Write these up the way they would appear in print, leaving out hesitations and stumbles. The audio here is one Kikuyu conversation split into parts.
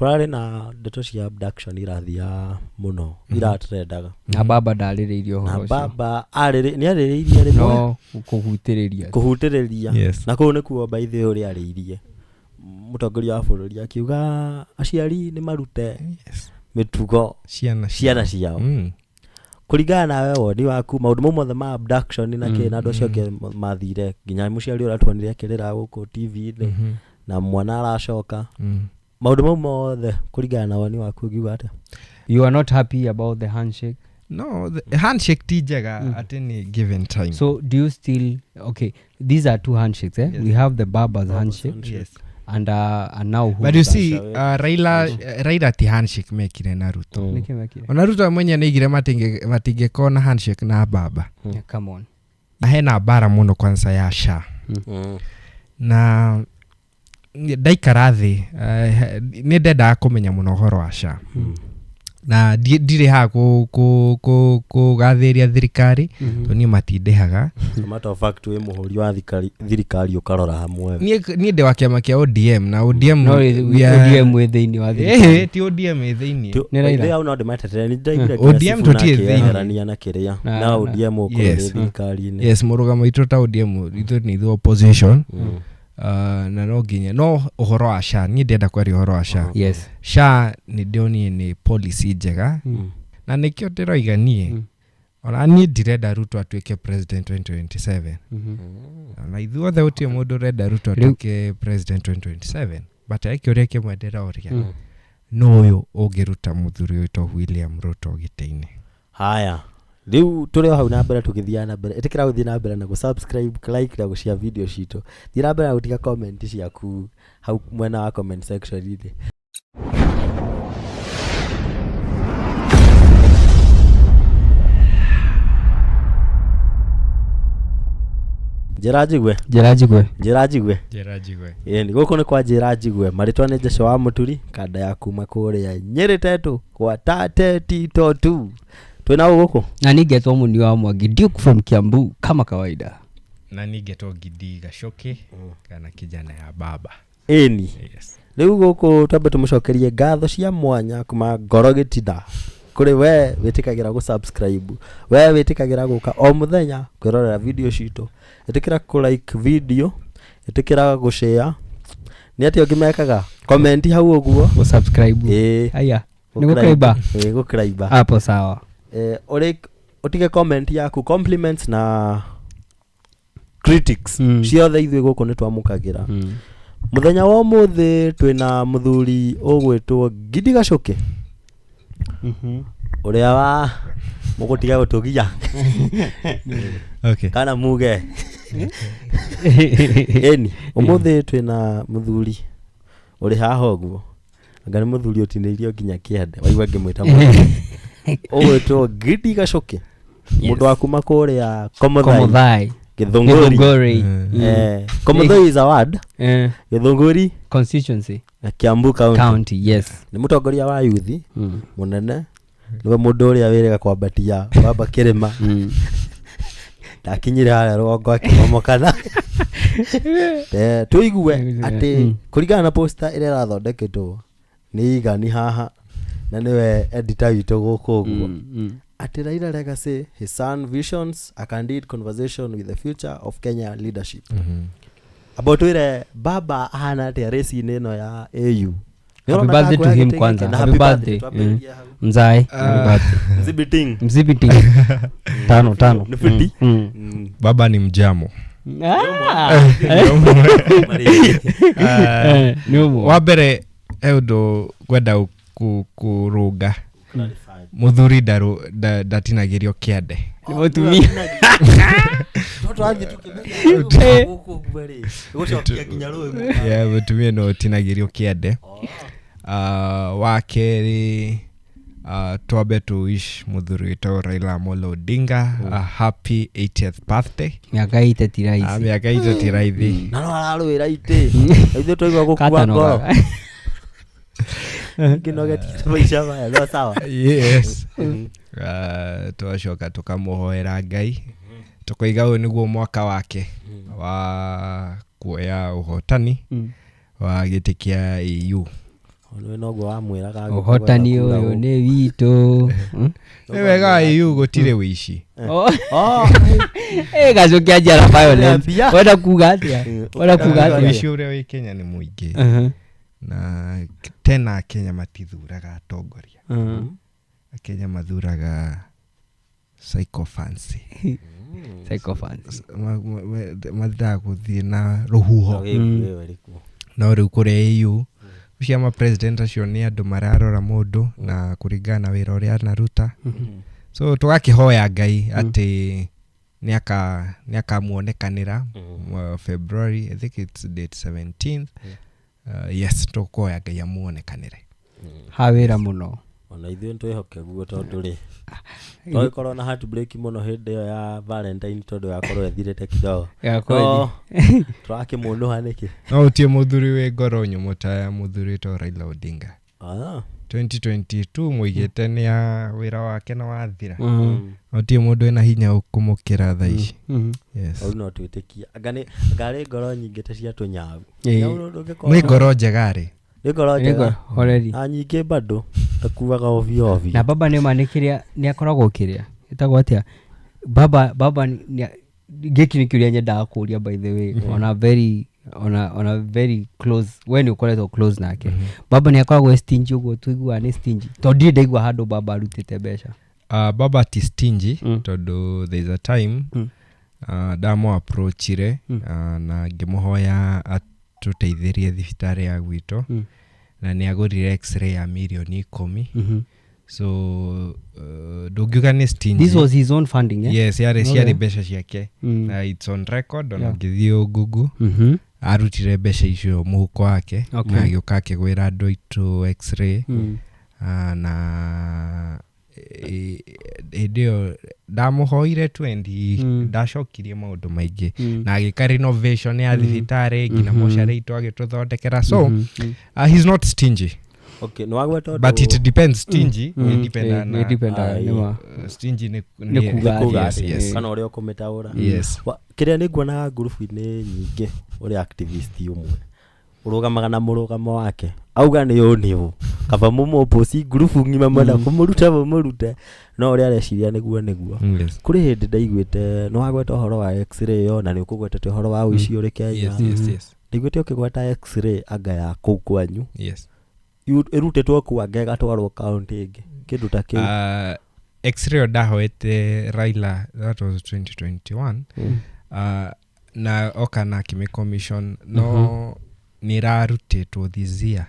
Kũrarĩ na ndeto cia abduction irathiaga mũno, iratrendaga. Na baba ndarĩrĩirie Na ũhoro ũcio. Baba nĩ arĩrĩirie rĩmwe. No kũhutĩrĩria. Kũhutĩrĩria. Yes. Na kũu nĩkuo by the way ũrĩa arĩirie mũtongoria wa bũrũri akiuga aciari nĩ marute Yes. mĩtugo ciana ciana ciao. Kũringana nawe woni waku, maũndũ mau mothe ma abduction na kĩ, na andũ acio angĩ mathire nginya mũciari ũrĩa tuonire akĩrĩra gũkũ TV-inĩ na mwana aracoka, maũndũ mau mothe kũringana na woni waku ũngiuga atĩa? You are not happy about the handshake? No, the handshake ti njega at any given time. So do you still, okay, these are two handshakes, eh? Yes. We have the baba's handshake. Handshake. Yes. And now who But you see, Sasha, Raila ti handshake mekire na Ruto. Nĩkĩ mekire? Ona Ruto mwenye nĩaigire matingĩkorwo na handshake na baba. Yeah, come on. Na hena mbara mũno kwanza ya SHA. Na ndaikara thĩ, nĩ ndendaga kũmenya mũno ũhoro wa SHA. Na ndirĩ haha kũgathĩrĩria thirikari, tondũ niĩ matindĩhaga. As a matter of fact, wĩ mũhũri wa thirikari ũkarora hamwe. Niĩ ndĩ wa kĩama kĩa ODM na ODM No, we are- ODM wĩ thĩinĩ wa thirikari. Ĩhĩ, ti ODM ĩ thĩinĩ. Nĩ Raila. Hau no ndĩmatetere, nĩ ndaiguire nginya ODM Sifuna tũtirĩ thĩinĩ. akĩeherania na kĩrĩa na ODM ũkorwo Yes. nĩ thirikari-inĩ. Yes, mũrũgamo witũ ta ODM ithuĩ nĩ ithuĩ opposition. Na no nginya no ũhoro wa SHA, niĩ ndĩrenda kwaria ũhoro wa SHA. Yes. SHA nĩ ndĩonire nĩ policy njega, na nĩkĩo ndĩroiga niĩ, ona niĩ ndirenda Ruto atuĩke president 2027. Na ithuothe gũtirĩ mũndũ ũrenda Ruto atuĩke president 2027, but he kĩũria kĩmwe ndĩroria, nũ ũyũ ũngĩruta mũthuri witũ William Ruto gĩtĩ-inĩ? Haya, rĩu tũrĩ o hau na mbere tũgĩthiaga na mbere, ĩtĩkĩra gũthiĩ na mbere na gũ-subscribe, like na gũ-share video citũ. Thiĩ na mbere na gũtiga comment ciaku hau mwena wa comment section inĩ. Njĩra njigue. Njĩra njigue. Njĩra njigue. Njĩra njigue. Ĩni gũkũ nĩ kwa njĩra njigue. Marĩtwa nĩ Joshua wa Mũturi, kanda ya kuma kũrĩa Nyĩrĩ Tetũ gwa Tate Tito tu. Twĩna ũ gũkũ? Na ningetwo Mũni wa Mwangi, Duke from Kiambu kama kawaida. Na ningetwo Gidi Gacoki, kana kijana ya baba. Ĩni. Yes. Rĩu gũkũ twambe tũmũcokerie ngatho cia mwanya kuma ngoro gĩtina kũrĩ we wĩtĩkagĩra gũ-subscribe, we wĩtĩkagĩra gũka o mũthenya kwĩrorera video citũ, ĩtĩkĩra kũ-like video, ĩtĩkĩra gũ-share. Nĩ atĩa ũngĩ mekaga? Comment hau ũguo. Gũ-subscribe. Ĩĩ. Aya. Nĩ gũkũraimba? Ĩĩ, gũkũraimba. Hapo sawa. Ũtige comment yaku, compliments na critics ciothe ithuĩ gũkũ nĩ twamũkagĩra. Mũthenya wa ũmũthĩ twĩna mũthuri ũgwĩtwo Gidi Gacoki, ũrĩa wa mũgũtiga gũtũgia. Okay. Kana muge. Ĩni, ũmũthĩ twĩna mũthuri ũrĩ haha ũguo. Anga nĩ mũthuri ũtinĩirio nginya kĩande, waigua ngĩmwĩta mũthuri. Ũgwĩtwo Gidi Gacoki. Mũndũ wa kuma kũrĩa Komothai. Komothai. Gĩthũngũri. Gĩthũngũri. Komothai is a ward. Gĩthũngũri. Constituency. Na Kiambu County. County, yes. Nĩ mũtongoria wa youth mũnene. Nĩwe mũndũ ũrĩa wĩrĩga kwambatia baba kĩrĩma. Ndakinyire harĩa rũgongo akĩmomokana. Tũigue atĩ kũringana na poster ĩrĩa ĩrathondeketwo nĩ Igani haha, na nĩwe editor witũ gũkũ ũguo. Atĩ Raila Legacy, his son visions a candid conversation with the future of Kenya leadership. Amba ũtwĩre baba ahana atĩa race-inĩ ĩno ya AU? Happy birthday to him kwanza. Na Happy happy birthday. birthday. Twambĩrĩrie hau. Mzai. Happy birthday. Mzibiting. Mzibiting. Tano, tano. Ni fiti. Baba ni mjamo. Nĩ ũmwe. Wa mbere he ũndũ ngwenda kũrũnga. Mũthuri ndatinagĩrio kĩande. Nĩ mũtumia. No tũrathiĩ tũkĩmenya gũkũ ũguo rĩ, gũcokia nginya rũĩ mũno. Yeah, mũtumia no ũtinagĩrio kĩande. Wa kerĩ, twambe tũ wish mũthuri witũ Raila Amolo Odinga a happy 80th birthday. Mĩaka ite ti raithi. Mĩaka ite ti raithi. Na no ararũĩra itĩ. Ithuĩ twaigua gũkua Katano ngoro. gaga. Ngĩnogetie maica maya, no sawa. Yes. Twacoka tũkamũhoera Ngai. Tũkoiga ũyũ nĩguo mwaka wake wa kuoya ũhotani wa gĩtĩ kĩa AU. Nĩ noguo wamwĩraga agĩũka Ũhotani gwetha kura ũyũ gũkũ. nĩ witũ. Nĩ wega wa EU gũtirĩ wĩici. Oh. Oh, Eh, gacokia njara violence. Mbia. Wenda kuga atĩa? Wenda kuga atĩa? Wĩici ũrĩa wĩ Kenya nĩ mũingĩ. Na tena Akenya matithuraga atongoria. Akenya mathuraga psychofancy. Psychophants. Mathiaga gũthiĩ na rũhuho. Ĩyo ĩrĩkũ? No rĩu kũrĩa EU ũcio ama president acio nĩ andũ mararora mũndũ na kũringana na wĩra ũrĩa anaruta. So tũgakĩhoya Ngai atĩ nĩakamuonekanĩra February, I think it's date 17th. Yes, tũkũhoya Ngai amuonekanĩre. Ha wĩra mũno. Ona ithuĩ nĩtwĩhoke guo tondũ rĩ tũgĩkorwo na heartbreak mũno hĩndĩ ĩyo ya Valentine tondũ yakorwo ĩthirĩte kidogo. Yakorwo No, tũrakĩmũnũha nĩkĩ? No ũtie mũthuri wĩ ngoro nyũmũ ta ya mũthuri wĩtagwo Raila Odinga. 2022 mũigĩte nĩ ya wĩra wake na wathira. Gũtirĩ mũndũ wĩna hinya kũmũkĩra thaa ici. Yes. Hau no twĩtĩkie anga nĩ anga arĩ ngoro nyingĩ ta cia tũnyagu. Ĩĩ. Nyau ndũngĩkorwo- Nĩ ngoro njega rĩ. Nĩ ngoro njega. Horeri. Na nyingĩ bado akuaga ovyo ovyo. Na baba nĩ ma nĩ kĩrĩa nĩ akoragwo kĩrĩa ĩtagwo atĩa baba baba gĩkĩ nĩ kĩũria nyendaga kũria, by the way, on a very on a very close, we nĩ ũkoretwo close nake. Baba nĩ akoragwo e stingy ũguo tũiguaga nĩ stingy? Tondũ ndirĩ ndaigua handũ baba arutĩte mbeca. Baba ti stingy tondũ there is a time ndamũ approachire na ngĩmũhoya atũteithĩrie thibitarĩ ya gwitũ na nĩ agũrire x-ray ya mirioni 10. So ndũngiuga nĩ stingy. This was his own funding, eh? Yes, yarĩ ciarĩ mbeca ciake. Na it's on record ona ũngĩthiĩ Google. Arutire mbeca icio mũhuko wake na agĩũka akĩgwĩra andũ aitũ x-ray. Na hĩndĩ ĩyo ndamũhoire tu and ndacokirie maũndũ maingĩ na agĩka renovation ya thibitarĩ nginya mocarĩ itũ agĩtũthondekera. So he's not stingy. Okay, nĩ wagweta ũndũ- But it depends, stingy mm. Ĩ, nĩ dependaga, Aye. nĩ ma. Stingy nĩ Nĩ kuga Nĩ kuga yes, atĩ, yes. kana ũrĩa ũkũmĩtaũra. Yes. Kĩrĩa nĩ nguonaga ngurubu-inĩ nyingĩ ũrĩa activist ũmwe ũrũgamaga na mũrũgamo wake auga nĩ ũũ nĩ ũũ kaba mũmũpoci ngurubu ng'ima mwenda kũmũruta mũmũrute no ũrĩa areciria nĩguo nĩguo. Kũrĩ hĩndĩ ndaiguĩte nĩ wagweta ũhoro wa x-ray ĩyo na nĩ ũkũgwetete ũhoro wa ũici ũrĩ Kenya. Yes. Ndaiguĩte ũkĩgweta x-ray anga ya kũu kwanyu ĩrutĩtwo kũu anga ĩgatwarwo kaũntĩ ĩngĩ kĩndũ ta kĩu. X-ray ĩyo ndahoete Raila, that was 2021, na oka na akĩmĩ commission no nĩ ĩrarutĩtwo this year.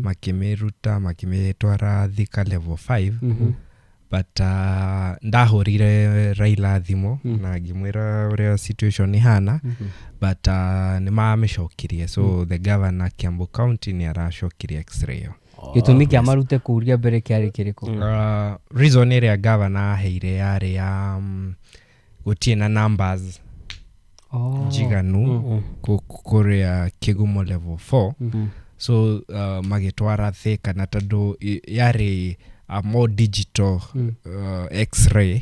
Makĩmĩruta makĩmĩtwara Thika level 5 but ndahũrire Raila thimũ na ngĩmwĩra ũrĩa situation ĩhana but nĩ mamĩcokirie. So the governor Kiambu County nĩ aracokirie x-ray ĩyo. Gĩtũmi kĩa marute kũu rĩa mbere kĩarĩ kĩrĩkũ? Reason ĩrĩa governor aheire yarĩ ya gũtirĩ na numbers Oh. njiganu kũrĩa Kĩgumo level 4. So magĩtwara Thika na tondũ yarĩ a more digital x-ray,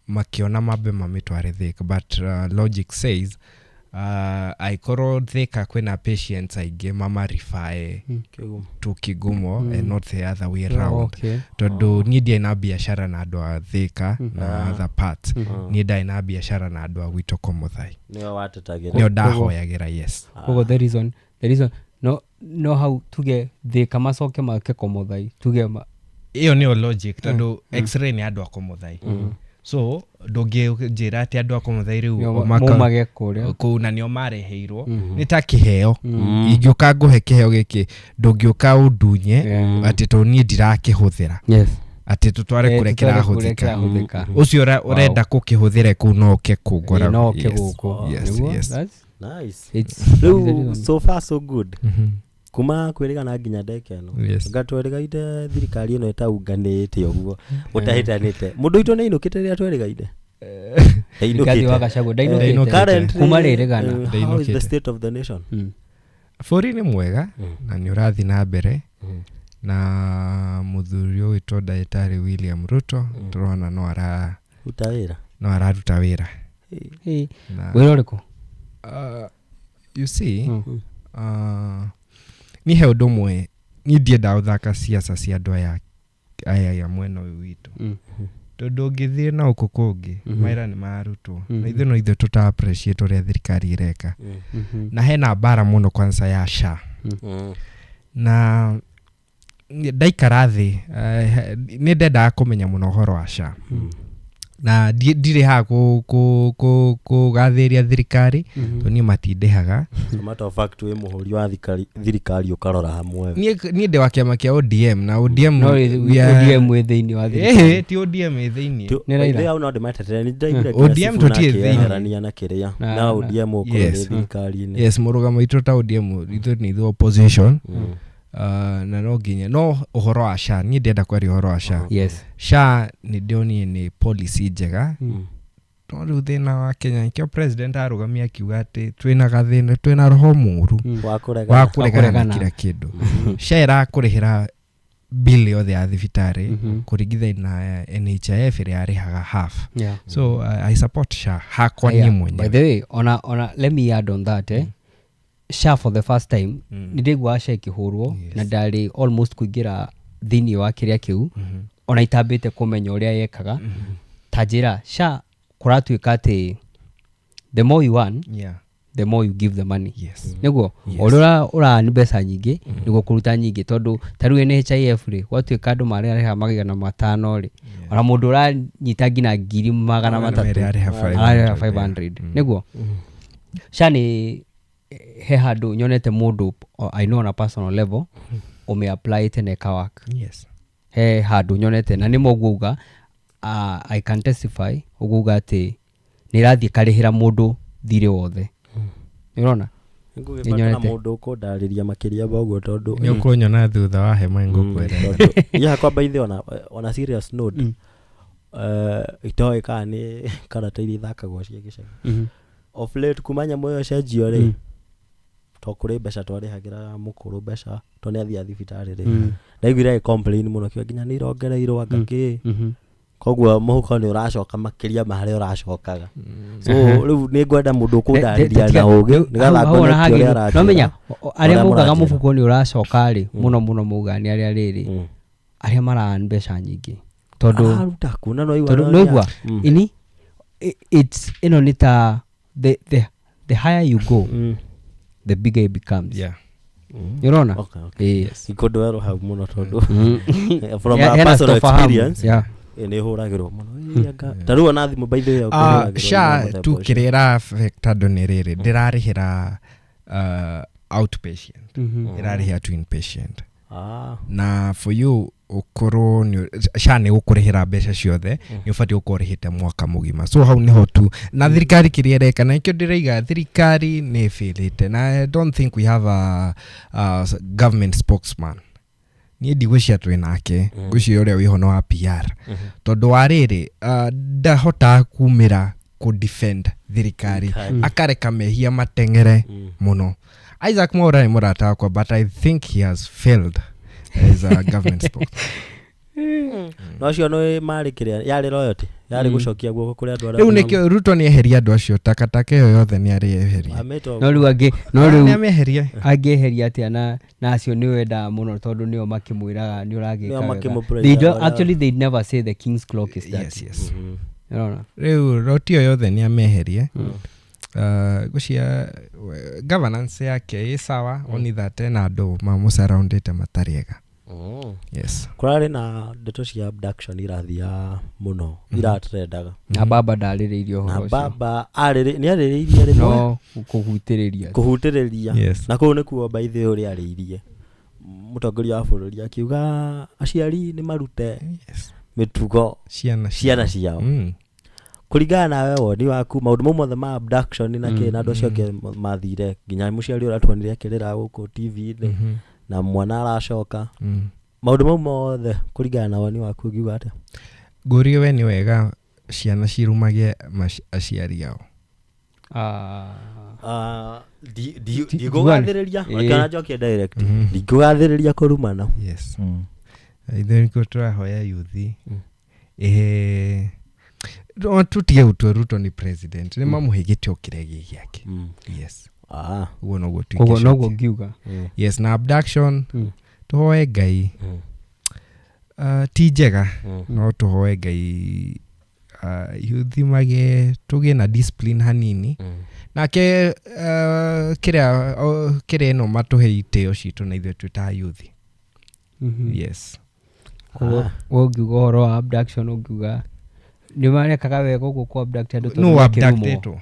makĩona mambe mamĩtware Thika. But logic says aikorwo Thika kwĩna patients aingĩ mamaribae Kĩgumo. To Kigumo and not the other way round. Tondũ niĩ ndiarĩ na biacara na andũ a Thika na other parts. Niĩ ndarĩ na biacara na andũ a gwitũ Komuthai. Nĩwe watetagĩra. Nĩo ndahoyagĩra, yes. Koguo the reason no hau tuge Thika macoke make Komuthai tuge ma, Ĩyo nĩyo logic tondũ x-ray nĩ andũ a Komuthai, so ndũngĩnjĩra atĩ andũ a Komuthai rĩu nĩo maumage kũrĩa. Kũu na nĩo mareheirwo nĩ ta kĩheo. Ingĩũka ngũhe kĩheo gĩkĩ ndũngĩũka ũndunye atĩ tondũ niĩ ndirakĩhũthĩra atĩ tũtware Eh, kũrĩa tũtware kũrĩa kĩrahũthĩka. Kĩrahũthĩka. Ũcio ũrenda kũkĩhũthĩre kũu no ũke kũngora. Ĩ, no ũke Yes, gũkũ. yes, Nĩguo, yes. Nice. It's Rĩu so far so good kuma kwĩrĩgana nginya ndeka ĩno. Anga twerĩgaire thirikari ĩno ĩtaunganĩte ũguo gũtahĩtanĩte mũndũ witũ nĩ ainũkĩte rĩrĩa twerĩgaire. Rigathi wa Gachagua Ndainũkĩte. ndainũkĩte Currently, kuma rĩrĩgana. how is Ndainũkĩte. the state of the nation? Bũrũri nĩ mwega na nĩ ũrathiĩ na mbere na mũthuri ũyũ wĩtwo ndagĩtarĩ William Ruto tũrona no ara Ruta wĩra. No araruta wĩra. Ĩ, Na wĩra ũrĩkũ? You see, Niĩ he ũndũ ũmwe niĩ ndiendaga gũthaka ciaca cia andũ aya mwena ũyũ witũ, tondũ ũngĩthiĩ na ũkũ kũngĩ, mawĩra nĩ mararutwo na ithuĩ no ithuĩ tũta appreciate ũrĩa thirikari ĩreka. Na hena mbara mũno kwanza ya SHA, na ndaikara thĩ, nĩ ndendaga kũmenya mũno ũhoro wa SHA, na ndirĩ haha kũgathĩrĩria thirikari, tondũ niĩ matindĩhaga. As a matter of fact, wĩ mũhũri wa thirikari ũkarora hamwe. Niĩ ndĩ wa kĩama kĩa ODM na ODM No we are- ODM wĩ thĩinĩ wa thirikari. Ĩhĩ, ti ODM ĩ thĩinĩ. Nĩ Raila. Ithe hau no ndĩmatetere, nĩ ndaiguire ODM nginya Sifuna tũtirĩ thĩinĩ. akĩeherania na kĩrĩa na ODM ũkorwo nĩ thirikari-inĩ. Yes, mũrũgamo witũ ta ODM, ithuĩ nĩ ithuĩ opposition. Na no nginya no ũhoro wa SHA, niĩ ndĩrenda kwaria ũhoro wa SHA. SHA nĩ ndĩonire nĩ policy njega, no rĩu thĩna wa Kenya nĩkĩo president arũgamia akiuga atĩ twĩna gathĩna, twĩna roho mũru wa kũregana. Wa kũregana na kũregana. kila kĩndũ. SHA ĩrakũrĩhĩra bill yothe ya thibitarĩ kũringithania na NHIF ĩrĩa yarĩhaga half. So I support SHA hakwa niĩ Yeah. By mwenyewe. the way, ona let me add on that, SHA for the first time nĩ ndaiguaga SHA ĩkĩhũrwo na ndarĩ almost kũingĩra thĩinĩ wa kĩrĩa kĩu, ona itambĩte kũmenya ũrĩa yekaga. Ta njĩra, SHA kũratuĩka atĩ the more you earn, the more you give the money. Nĩguo o ũrĩa ũrani mbeca nyingĩ nĩguo kũruta nyingĩ, tondũ ta rĩu NHIF rĩ, gwatuĩka andũ mararĩha 500 rĩ, ona mũndũ ũranyita nginya ngiri magana Magana matatũ merĩ arĩha 500, ararĩha 500. Nĩguo SHA nĩ he handũ nyonete mũndũ I know on a personal level ũmĩapplyĩte na ĩka work. He handũ nyonete na nĩmo ũguo uga, I can testify ũguo uga atĩ nĩ ĩrathiĩ ĩkarĩhĩra mũndũ thirĩ wothe. Nĩũrona? Nĩngũgĩbatara Nĩnyonete. mũndũ ũkũndarĩria makĩria ma ũguo, tondũ Nĩ ũkũnyona thutha wa hema ngũkwĩra. Tondũ niĩ hakwa by the way, ona serious note, itoĩ kana nĩ karata iria ithakagwo cia gĩcagi of late kuma nyamũ ĩyo cenjio rĩ, to kũrĩ mbeca twarĩhagĩra mũkũrũ mbeca to nĩ athiaga thibitarĩ rĩ, ndaiguire agĩ complain mũno kiuga nginya nĩ irongereirwo anga kĩ, koguo mũhuko nĩ ũracoka makĩria ma harĩa ũracokaga. So rĩu nĩ ngwenda mũndũ ũkũndarĩria na ũgĩ nĩgetha ngone ũrĩa aranjĩra. Nomenya arĩa ũrĩa maugaga mũranjĩra. mũhuko nĩ ũracoka rĩ, mũno mũno maugaga nĩ arĩa rĩrĩ arĩa mara mbeca nyingĩ, tondũ Araruta kuna no igua. Tondũ noigua ini it's ĩno nĩ ta the higher you go, the bigger it becomes. Nĩũrona? Okay. Ĩĩ. Ikũndũ werũ hau mũno tondũ from a Hena personal tofahamu. experience, nĩ hũragĩrwo mũno. Ĩ, ta rĩu ona thimũ by the way ũkĩhũragĩrwo SHA nĩ mũthemba tu ũcio. kĩrĩa ĩra affect andũ nĩ rĩrĩ, ndĩrarĩhĩra outpatient, ĩrarĩhĩra tu inpatient. Na for you ũkorwo SHA nĩ gũkũrĩhĩra mbeca ciothe, nĩ ũbatiĩ gũkorwo ũrĩhĩte mwaka mũgima. So hau nĩho tu na thirikari kĩrĩa ĩreka, na nĩkĩo ndĩraiga thirikari nĩ ĩbĩrĩte, na I don't think we have a government spokesman. Niĩ ndigwĩciria twĩ nake, ngwĩciria ũrĩa wĩho no wa PR, tondũ wa rĩrĩ, ndahotaga kumĩra kũ defend thirikari, Thirikari. akareka mehia mateng'ere mũno. Isaac Mwaura nĩ mũrata wakwa, but I think he has failed as a government spokesman. No acio nĩ marĩ kĩrĩa yarĩ royalty yarĩ gũcokia guoko kũrĩ andũ arĩa Rĩu nĩkĩo Ruto nĩ eheria andũ acio, takataka ĩyo yothe nĩ arĩeheria. Amĩtwo- No rĩu angĩ no Nĩ rĩu amĩeherie. Angĩeheria atĩa na acio nĩ wendaga mũno, tondũ nĩo makĩmwĩraga nĩ ũragĩka Nĩo wega. makĩmũ They don't, pressure. Actually they never say the king's clock is that. Yes. Ũrona? Rĩu roti ĩyo yothe nĩ ameherie. Ngwĩciria governance yake ĩ sawa, only that ena andũ mamũsurroundĩte matarĩ ega. Yes. Kũrarĩ na ndeto cia abduction irathiaga mũno iratrendaga. Na baba ndarĩrĩirie Na ũhoro ũcio. Baba nĩ arĩrĩirie rĩmwe. No kũhutĩrĩria. Kũhutĩrĩria. Na kũu nĩkuo by the way ũrĩa arĩirie mũtongoria wa bũrũri akiuga aciari nĩ marute mĩtugo ciana ciana ciao. Kũringana nawe, woni waku, maũndũ mau mothe ma abduction na kĩ na andũ acio angĩ mathire nginya mũciari ũrĩa tuonire akĩrĩra gũkũ TV-inĩ na mwana aracoka, maũndũ mau mothe, kũringana na woni waku ũngiuga atĩa? Ngũrie we, nĩ wega ciana cirumage aciari ao? Ah. Ah, ndikũgathĩrĩria. Kana njokie direct, ndikũgathĩrĩria kũrumana. Yes, ithuĩ nĩkuo tũrahoya yuthi ĩhe no tutige gũtua Ruto nĩ president, nĩ mamũhe gĩtĩo kĩrĩa gĩ gĩake. Yes. Ah. Ũguo noguo Koguo noguo tuingĩcokia. ngiuga. Yes, na abduction, tũhoe Ngai. Ti njega, no tũhoe Ngai yuthimage tũgĩe na discipline hanini. Nake kĩrĩa kĩrĩa ĩno matũhe itĩo citũ na ithuĩ twĩ ta youth. Yes. Koguo we ũngiuga ũhoro wa abduction, ũngiuga nĩ marekaga wega ũguo kũ abduct andũ tondũ No makĩrumwo? abductĩtwo.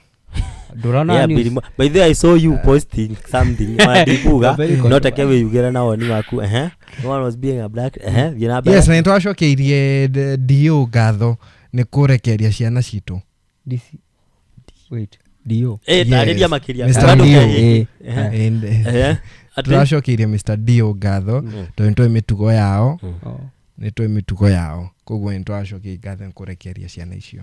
Ndũrona Yeah, news? Billy by the way, I saw you posting something. Ona ndikuga Very no take wĩyugĩre na woni waku. Ehe, no one was being abducted. Ehe, thiĩ na mbere. Yes, na nĩtwacokeirie DO ngatho nĩ kũrekeria ciana citũ. DC. Wait, DO. Eh, tarĩria Yes. makĩria. Mr. Bado Dio. kehĩ. Eh, Ehe. And, Ehe. Atĩ? tũracokeirie Mr Dio ngatho tondũ nĩtũĩ mĩtugo yao. Oh. Nĩtũĩ mĩtugo yao, koguo nĩtũracokeirie ngatho nĩ kũrekeria ciana icio.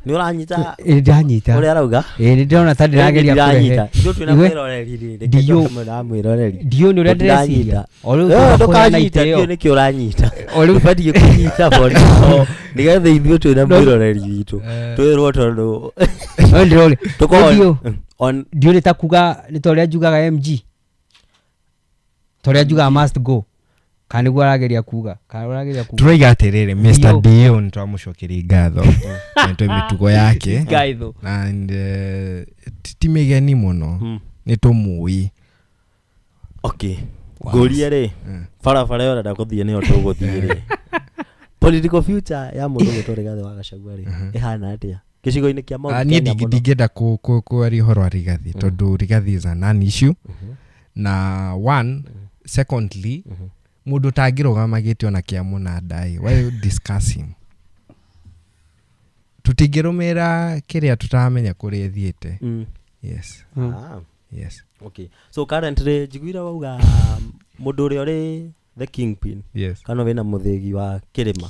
Nĩ ũranyita? Ĩ, ndanyita. Ũrĩa arauga? Ĩ, nĩ ndĩrona ta ndĩrageria kũrehe. Ndiranyita. Ithuĩ twĩna Iwe- mwĩroreri rĩ, reke Dio. njoke mwena wa mwĩroreri. Dio nĩ ũrĩa ndĩreciria. Tũtiranyita. O rĩu Eh, tũkũheana ndũkanyita. itĩo. Ndiũĩ nĩkĩ ũranyita. O rĩu Ũbatiĩ kũnyita bori nĩgetha ithuĩ twĩna mwĩroreri witũ twĩrwo tondũ No ndĩroria. tũkorwo Dio. on Dio nĩ ta kuga nĩ ta ũrĩa njugaga MG. Ta ũrĩa njugaga must go. Kana nĩguo arageria kuga. Kana ũrageria kuga. Tũroiga atĩrĩrĩ, Mr Dio. Dio nĩtwamũcokeria ngatho, nĩtũĩ mĩtugo yake. Guy though. And ti mĩgeni mũno, nĩ tũmũĩ. Okay, ngũrie rĩ, barabara ĩyo ũrenda gũthiĩ nĩyo tũgũthiĩ rĩ, political future ya mũndũ gwĩtwo Rigathĩ wa Gachagua rĩ, ĩhana atĩa gĩcigo-inĩ kĩa Mount Ah, niĩ Kenya mũno? ndingĩenda kwaria ũhoro wa Rigathi tondũ Rigathi is a non issue na one. Secondly, mũndũ ũtangĩrũgama gĩtĩ ona kĩa mũnanda ĩ, why you discuss him? Tũtingĩrũmĩrĩra kĩrĩa tũtaramenya kũrĩa ĩthiĩte. Yes. Ah, Yes. okay, so currently njiguire wauga mũndũ ũrĩa ũrĩ the kingpin kana wĩna mũthĩgi wa kĩrĩma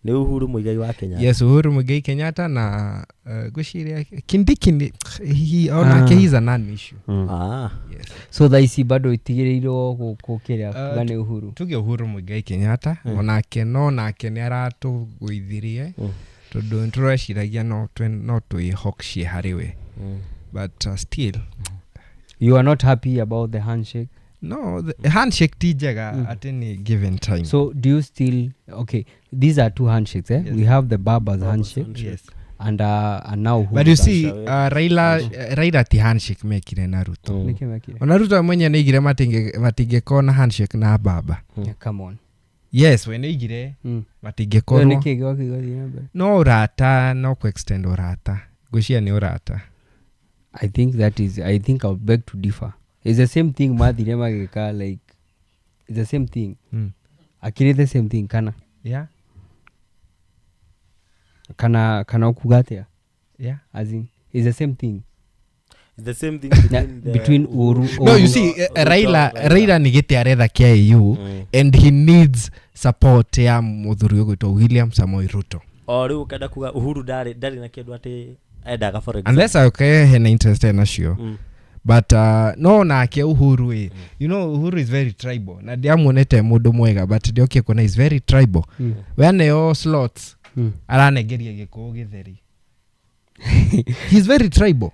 nĩ Uhuru Muigai wa Kenyatta. Yes, Uhuru Muigai Kenyatta na ngwĩciria Kindiki onake Ah. he's a non issue. Ah. Yes. So thaa ici bado itigĩrĩirwo gũkũ kĩrĩa kuga nĩ Uhuru. Tuge Uhuru Muigai Kenyatta onake, no nake nĩ aratũgũithirie tondũ nĩ tũreciragia no twĩhocie harĩ we, but still. You are not happy about the handshake? No, the handshake ti njega at any given time. So do you still, okay, these are two handshakes, eh? Yes. We have the Babas handshake Yes. and now But you Uhuru's. see, Raila ti handshake mekire na Ruto. Nĩkĩ mekire? Ona Ruto mwenye nĩaigire matingĩkorwo na handshake na Baba. Yeah, come on. Yes, we nĩaigire Ĩyo matingĩkorwo. nĩkĩ gĩgoka gĩgathiĩ na mbere? No ũrata, no kũ-extend ũrata, ngwĩciria nĩ ũrata. I think that is, I think I'll beg to differ. It's the same thing mathire magĩka, like it's the same thing. Akĩrĩ the same thing kana kana ũkuga atĩa? As in, it's the same thing. It's the same thing Na, between the between Uhuru, No, you Uhuru- see, Ruto, Raila, Raila. Raila nĩ gĩtĩ aretha kĩa AU and he needs support ya mũthuri ũgwĩtwo William Samoei Ruto. O rĩu ũkenda kuga Uhuru ndarĩ na kĩndũ atĩ endaga, for example? Unless okay, hena interest enacio. But no nake Uhuru ĩ, you know Uhuru is very tribal na ndiamuonete mũndũ mwega, but ndiokie kuona is very tribal. We aneo slots aranengeria gĩkũyũ gĩtheri. He's very tribal.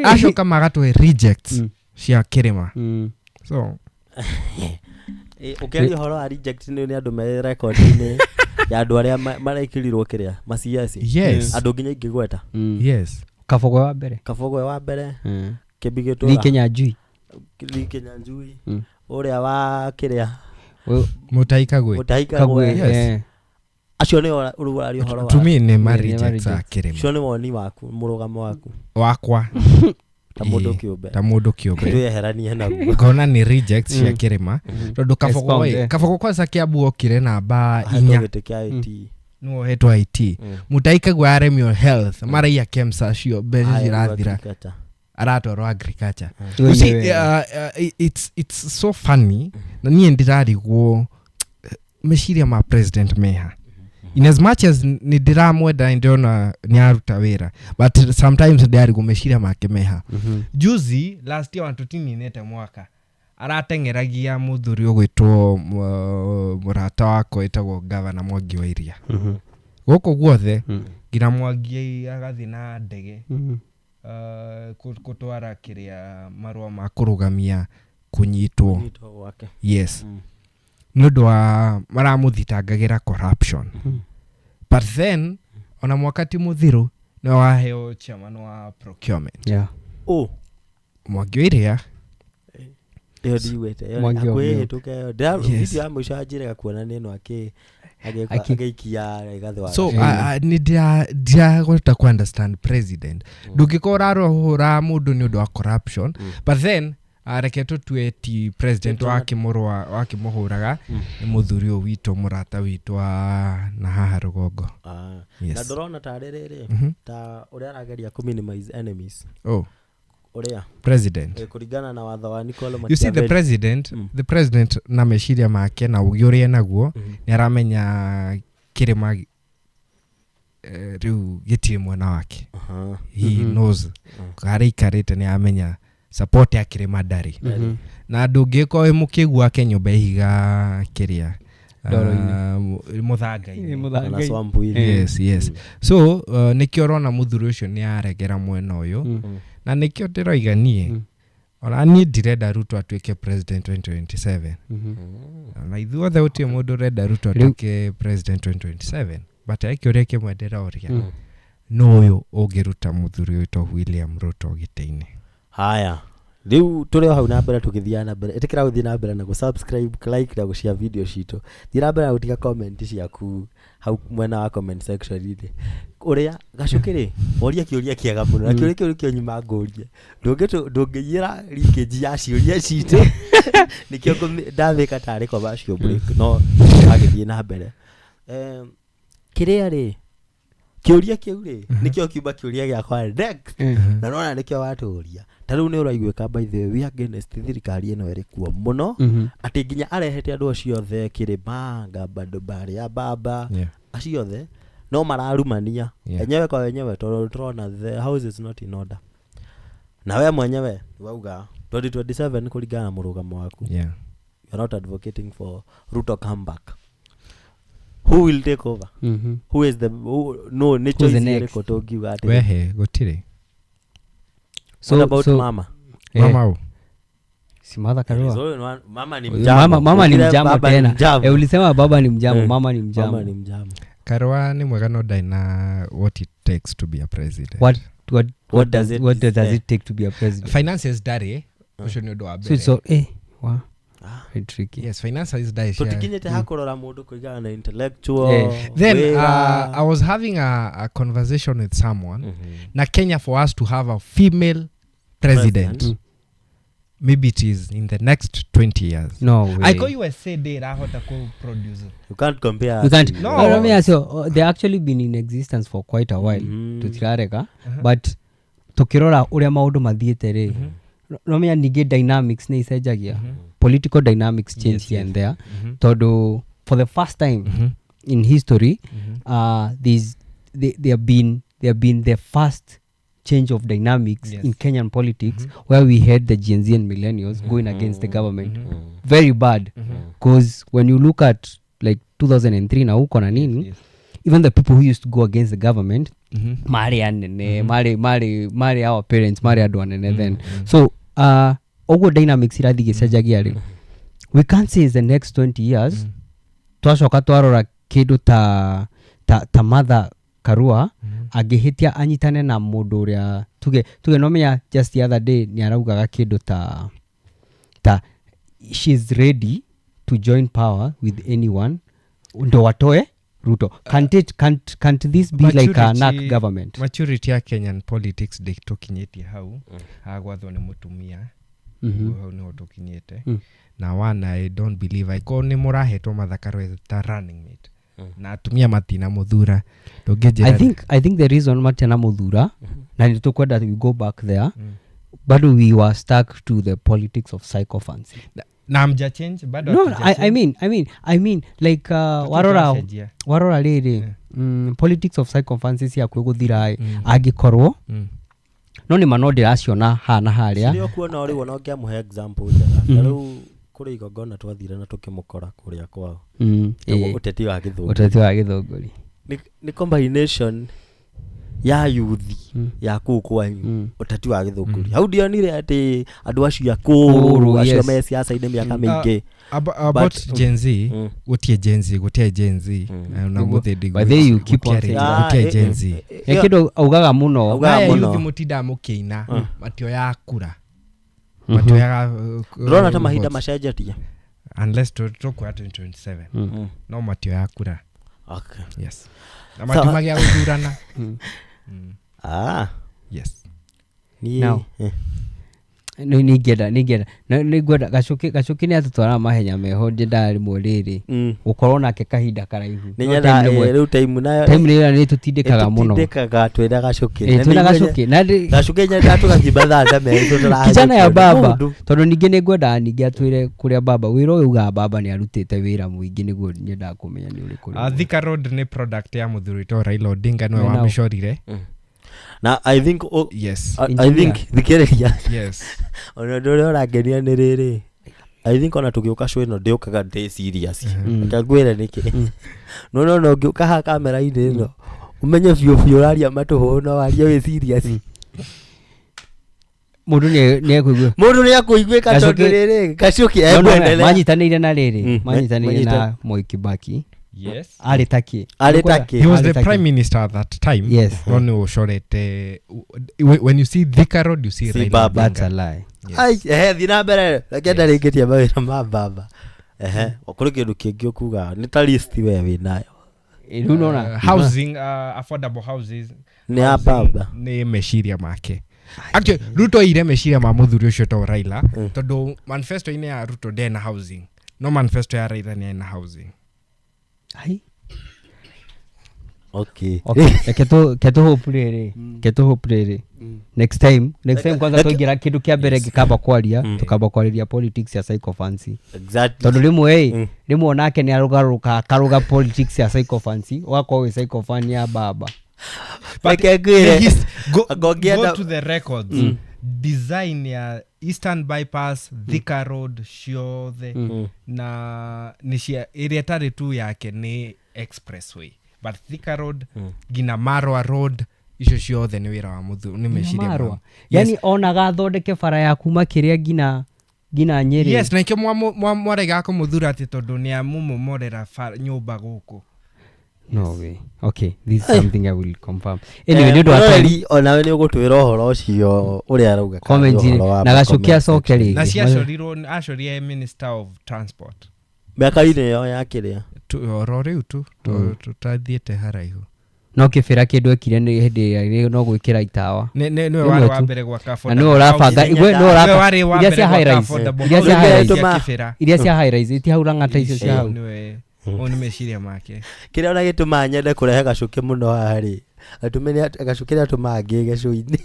Acoka magatũhe rejects cia kĩrĩma. So Eh, ũkĩaria ũhoro wa reject nĩ andũ me rekondi-inĩ ya andũ arĩa marekĩrirwo kĩrĩa maciaci. Andũ nginya ingĩgweta. Kabogo wa mbere. Kabogo wa mbere, Kĩmbi Lee Gĩtũra, Kenya Njui. Lee Kinyanjui, ũrĩa wa kĩrĩa, Mũtahi Kagwe. Mũtahi Kagwe. Kagwe. Yes. Acio nĩo rĩu ũraria ũhoro wa. To me nĩ ma Nĩ ma rejects a rejects. kĩrĩma. Ũcio nĩ woni waku, mũrũgamo waku Wakwa ta mũndũ Ĩĩ, kĩũmbe. Ta mũndũ kĩũmbe. Twĩyeheranie naguo. Ngona nĩ rejects cia kĩrĩma tondũ Kabogo Expound, ĩ, eh. Kabogo kwanza Kiambu okire namba Ahetwo 4. gĩtĩ kĩa IT. Nĩwe ũhetwo IT. Mũtahi Kagwe aremio health, maraiya KEMSA acio mbeca Aya, cirathira. agriculture. Aratwarwo agriculture. Wenyewe. You see, it's so funny na niĩ ndĩrarigwo meciria ma president meha. In as much as nĩ ndĩramwenda, nĩ ndĩrona nĩ aruta wĩra, but sometimes ndĩrarigwo meciria make meha. Juzi last year watutinинĩte mwaka arateng'eragia mũthuri ũgwĩtwo mũrata wakwa wĩtagwo gavana Mwangi wa Iria gũkũ guothe, nginya Mwangi agathiĩ na ndege. Kũtwara kĩrĩa marũa ma kũrũgamia kũnyitwo. Kũnyitwo gwake. Yes, nĩ ũndũ wa maramũthitangagĩra corruption. But then ona mwaka ti mũthiru nĩ waheo chairman wa procurement. Oh. Mwangi wa Iria. Ĩyo ndiguĩte. Ĩyo Mwangi wa hakuhĩ Iria. hĩtũke ĩyo. Video ya mũico anjĩraga kuona nĩ ĩno agĩikia Rigathĩ wa So Gachagua. nĩ ndirahota ku understand president. Ndũngĩkorwo ũrarũhũra mũndũ nĩ ũndũ wa corruption, but then reke tũtue ti president wakĩmũrũa wakĩmũhũraga, nĩ mũthuri ũyũ witũ, mũrata witũ wa na haha rũgongo. Ah. Yes. Na ndũrona tarĩ rĩrĩ, ta ũrĩa arageria kũ minimize enemies, Oh, ũrĩa president. Kũringana na watho wa Niccolo You see the Machiavelli. president, the president na meciria make na ũgĩ ũrĩa enaguo, nĩ aramenya kĩrĩma rĩu gĩtirĩ mwena wake. He knows harĩa aikarĩte, nĩ aramenya support ya kĩrĩma ndarĩ, na ndũngĩkorwo wĩ mũkĩgu wake nyũmba ihiga kĩrĩa Ndoro-inĩ. Mũthanga-inĩ. Kana swamp-inĩ. Yes, so nĩkĩo ũrona mũthuri ũcio nĩ aregera mwena ũyũ, na nĩkĩo ndĩroiga niĩ ona niĩ ndirenda Ruto atuĩke president 2027. Na ithuothe gũtirĩ mũndũ ũrenda Ruto atuĩke president 2027, but he kĩũria kĩmwe ndĩroria: nũ ũyũ ũngĩruta mũthuri wĩtwo William Ruto gĩtĩ-inĩ? Haya, rĩu tũrĩ o hau na mbere, tũgĩthiaga na mbere, ĩtĩkĩra gũthiĩ na mbere na gũ-subscribe, like na gũ-share video citũ. Thiĩ na mbere na gũtiga comment ciaku hau mwena wa comment section inĩ. Ũrĩa gacũkĩ rĩ woria kĩũria kĩega mũno, na kĩũria kĩu nĩkĩo nyuma ngũrie. Ndũngĩiyĩra leakage ya ciũria citũ, nĩkĩo ndathĩka tarĩ commercial break, no agĩthiĩ na mbere. Kĩrĩa rĩ, kĩũria kĩu rĩ nĩkĩo kiuma kĩũria gĩakwa next, na nona nĩkĩo watũria. Ta rĩu nĩ ũraiguĩka, by the way, we against thirikari ĩno ĩrĩ kuo mũno, atĩ nginya arehete andũ acio othe kĩrĩma bado barĩa baba acio othe no mararumania enyewe kwa wenyewe, tondũ tũrona the house is not in order. Na we mwenyewe wauga 2027, kũringana na mũrũgamo waku, you are not advocating for Ruto comeback. Who will take over? Who is the who, no nĩ Who's the choice next? ĩrĩkũ tũngiuga atĩ Wehe gũtirĩ. So, What about so, mama? Mama ũ? Si Martha Karua? So, mama ni Huyu mjamo. mama ni Ukile mjamo baba ni tena. mjamo. Ulisema baba ni mjamo. Eh, Mama ni mjamo. mama ni mjamo. Karua nĩ mwega no ndarĩ na what it takes to be a president. What does it what does eh. it take to be a president? Finances ndarĩ, ũcio nĩ ũndũ wa So mbere. it's all wow. Very tricky. Yes, finances ndarĩ Tũtikinyĩte hakũrora mũndũ kũringana na intellectual Then wĩra. I was having a conversation with someone, na Kenya, for us to have a female president, President. Maybe it is in the next 20 years. No way. Aiko USA ndĩrahota ku produce. You can't compare You can't. to- No. No, let me ask you, they actually been in existence for quite a while. Tutirarega, but tukirora uria maundu mathiĩte rĩ, no menya ningĩ dynamics nĩ icenjagia. Political dynamics change here and there, tondũ for the first time in history, there have been the first change of dynamics in Kenyan politics, where we had the Gen Z and millennials going against the government very bad, because when you look at like 2003 na huko na nini, even the people who used to go against the government marĩ anene, marĩ our parents, marĩ andũ anene then. So ũguo dynamics irathiĩ igĩcenjagia rĩ, we can't say it's the next 20 years. Twacoka twarora kĩndũ ta Martha Karua angĩhĩtia anyitane na mũndũ ũrĩa tuge nomenya, just the other day nĩ araugaga kĩndũ ta she's ready to join power with anyone ndo watoe Ruto. Can't this be like a NAC government? Maturity ya Kenyan politics ndĩtũkinyĩtie hau hagwathwo nĩ mũtumia. Hau nĩho tũkinyĩte. Na one, I don't believe, aikorwo nĩ mũrahetwo Martha Karua ta running mate na atumia matina mũthura, ndũngĩnjĩra. I think the reason matiana muthura, na nĩ tũkwenda we go back there, bado we were stuck to the politics of sycophancy. Na mja change bado No, hatuja I change. mean like warora Tũtiracenjia. warora rĩrĩ, politics of sycophancy ciakuĩ gũthira angĩkorwo no nĩ ma no ndĩraciona haha na harĩa. Nĩ ũkuona ũrĩ wona ũngĩamũhe example njega, ta rĩu kũrĩ igongona twathire na tũkĩmũkora kũrĩa kwao. Naguo ũteti wa gĩthũngũri. Ũteti wa gĩthũngũri. Nĩ combination Ya yuthi ya kũu kwanyu, ũteti wa Gĩthũngũri hau ndionire atĩ andũ acio akũrũ Kũrũ, acio yes. me siasa-inĩ mĩaka mĩingĩ. About But- Gen Z, gũtirĩ Gen Z, gũtirĩ Gen Z. Na Nĩguo. mũthĩ ndiguo- By the way, you keep on gũtiarĩ- saying that. gũtirĩ Ah, Gen Z. Nĩ kĩndũ augaga mũno. Augaga Aya mũno. youth mũtindaga mũkĩina, matioyaga kura, matioyaga Ndĩrona ta mahinda votes. macenjetie. Unless tũkuoya 2027, no matioyaga kura. Okay. Yes, na matiumagia gũthurana. Ah, Yes. niĩ Now. Nĩ nĩngwenda Gacuki nĩ atũtwaraga mahenya meho, nyendaga rĩmwe rĩrĩ gũkorwo nake kahinda karaihu. Nĩ No nyenda time rĩmwe- rĩu time nayo time rĩrĩa nĩ tũtindĩkaga mũno. Ĩtũtindĩkaga twĩna Gacuki. Ĩ, Na twĩna nĩ Gacuki na Gacuki nyenda tũgathiĩ mathaa ta merĩ tũtarahetũkio kijana ya nĩ baba. mũndũ. Tondũ ningĩ nĩ ngwendaga ningĩ atwĩre kũrĩa baba wĩra ũyũ ugaga baba nĩ arutĩte wĩra mũingĩ, nĩguo nyendaga kũmenya nĩ ũrĩkũ rĩmwe. Thika Road nĩ product ya mũthuri witũ Raila Odinga, nĩwe Nĩ nao. wamĩcorire. Na I think Yes. I Engineer. think thikĩrĩria, Yes. ona ũndũ ũrĩa ũrangenia nĩ rĩrĩ, I think ona tũgĩũka show ĩno ndĩũkaga ndĩ serious. Reke ngwĩre nĩkĩ. No no no ũngĩũka haha kamera-inĩ ĩno ũmenye biũ biũ ũraria matũhũhũ, no warie wĩ serious. Mũndũ nĩ ekũigua. Mũndũ nĩ akũiguĩka tondũ rĩrĩ Gacuki No, no, ekwendelea. manyitanĩire na rĩrĩ, manyitanĩire na Moi Kibaki. Yes. Arĩ takĩ? Arĩ takĩ? He was Arĩ the takĩ? prime minister at that time. Yes. No nĩ ũcorete, when you see Thika Road you see See Raila Baba. That's a Odinga. lie. Yes. Ai, ehe, thiĩ na mbere, reke ndarĩkĩtie mawĩra ma baba. Ehe, kũrĩ kĩndũ kĩngĩ ũkuga nĩ ta list we wĩ nayo? Ĩ, rĩu nona Housing, affordable houses. Nĩ ya Housing baba. Nĩ meciria make. Actually, Ruto aire meciria ma mũthuri ũcio to Raila, tondũ manifesto-inĩ ya Ruto ndena housing, no manifesto ya Raila nĩ ena housing. Ai. Okay. Okay, reke tũ hope rĩrĩ, reke tũ hope rĩrĩ next time kwanza twaingĩra kĩndũ kĩa mbere ngĩkamba kwaria, tũkamba kwarĩria politics ya sycophancy. Exactly. Tondũ rĩmwe ĩ, rĩmwe onake nĩ arũgarũka akarũga politics ya sycophancy, ũgakorwo wĩ sycophant ya baba. Reke ngwĩre. Anga Go ũngĩenda- to the records, design ya Eastern Bypass, Thika Road ciothe, na nĩ cia ĩrĩa ĩtarĩ tu yake nĩ expressway, but Thika Road nginya Marwa Road, icio ciothe nĩ wĩra wa mũthuri, nĩ meciria Marwa. Yes. Yani onaga athondeke bara ya kuma kĩrĩa nginya Nyĩrĩ. Yes, na ikĩo mwaregaga kũmũthura atĩ tondũ nĩ amũmomorera nyũmba gũkũ. No way. Okay, this is something I will confirm anyway. Nĩ ũndũ wa time. Mũroreri, onawe nĩ ũgũtwĩra ũhoro ũcio ũrĩa arauga kana nĩ Comment ũhoro wa na ma Gacuki comment acoke section. rĩngĩ. Na ciacorirwo, acorire minister of transport. Mĩaka-inĩ ĩyo ya kĩrĩa? Oro rĩu tu tũtathiĩte haraihu. No kĩbĩra kĩndũ ekire nĩ hĩndĩ ĩrĩa no gwĩkĩra itawa. Nĩwe Rĩmwe warĩ wa tu. mbere gwaka Na affordable nĩwe ũrabanga housing. igwe, nĩwe Nĩwe ũrabanga warĩ wa iria mbere cia high gwaka rise, affordable iria cia housing high rise, cia Tũma- Kĩbĩra. iria cia high rise iti hau Lang'ata, icio cia hau. Ũyũ nĩ meciria make. Kĩrĩa ona gĩtũmaga nyende kũrehe Gacuki mũno haha rĩ, atũme Gacuki nĩ atũmaga ngĩge gĩcũinĩ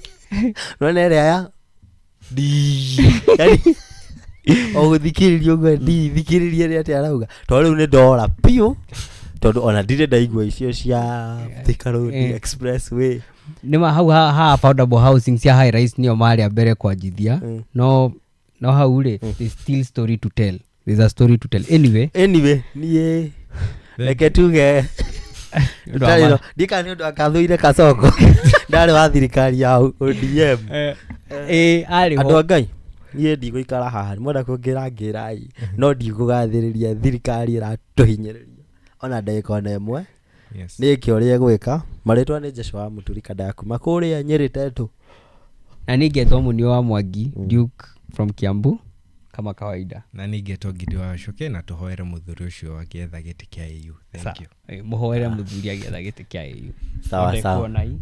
nona ĩrĩa ya yani o gũthikĩrĩria ũguo ndithikĩrĩrie nĩ atĩa arauga, tondũ rĩu nĩ ndora biũ, tondũ ona ndirĩ ndaigua icio cia Thika Road Expressway. Nĩma hau ha affordable housing cia high rise nĩo marĩ a mbere kwanjithia. No hau rĩ, there's still story to tell, there's a story to tell anyway. Anyway, niĩ reke tuge Nĩ ũndũ wa ndika nĩ ũndũ akathũire Kasongo ndarĩ wa thirikari ya ODM. Ĩ, arĩ Andũ ho. a Ngai, niĩ ndigũikara haha, mwenda kũngĩra ngĩrai, no ndigũgathĩrĩria thirikari ĩratũhinyĩrĩria ona ndagĩka ona ĩmwe. Yes. Nĩ ĩke ũrĩa ĩgwĩka. Marĩtwa nĩ Joshua wa Mũturi Kanda kuma kũrĩa Nyĩrĩ Tetũ. Na nĩ ngetwo Mũnio wa Mwangi Duke from Kiambu kama kawaida. Na ningĩtwo Ngindi wa Gacuki, na tũhoere mũthuri ũcio agĩetha gĩtĩ kĩa AU. Thank you. Mũhoere mũthuri agĩetha gĩtĩ kĩa AU. Sawa, sawa. Kuonai.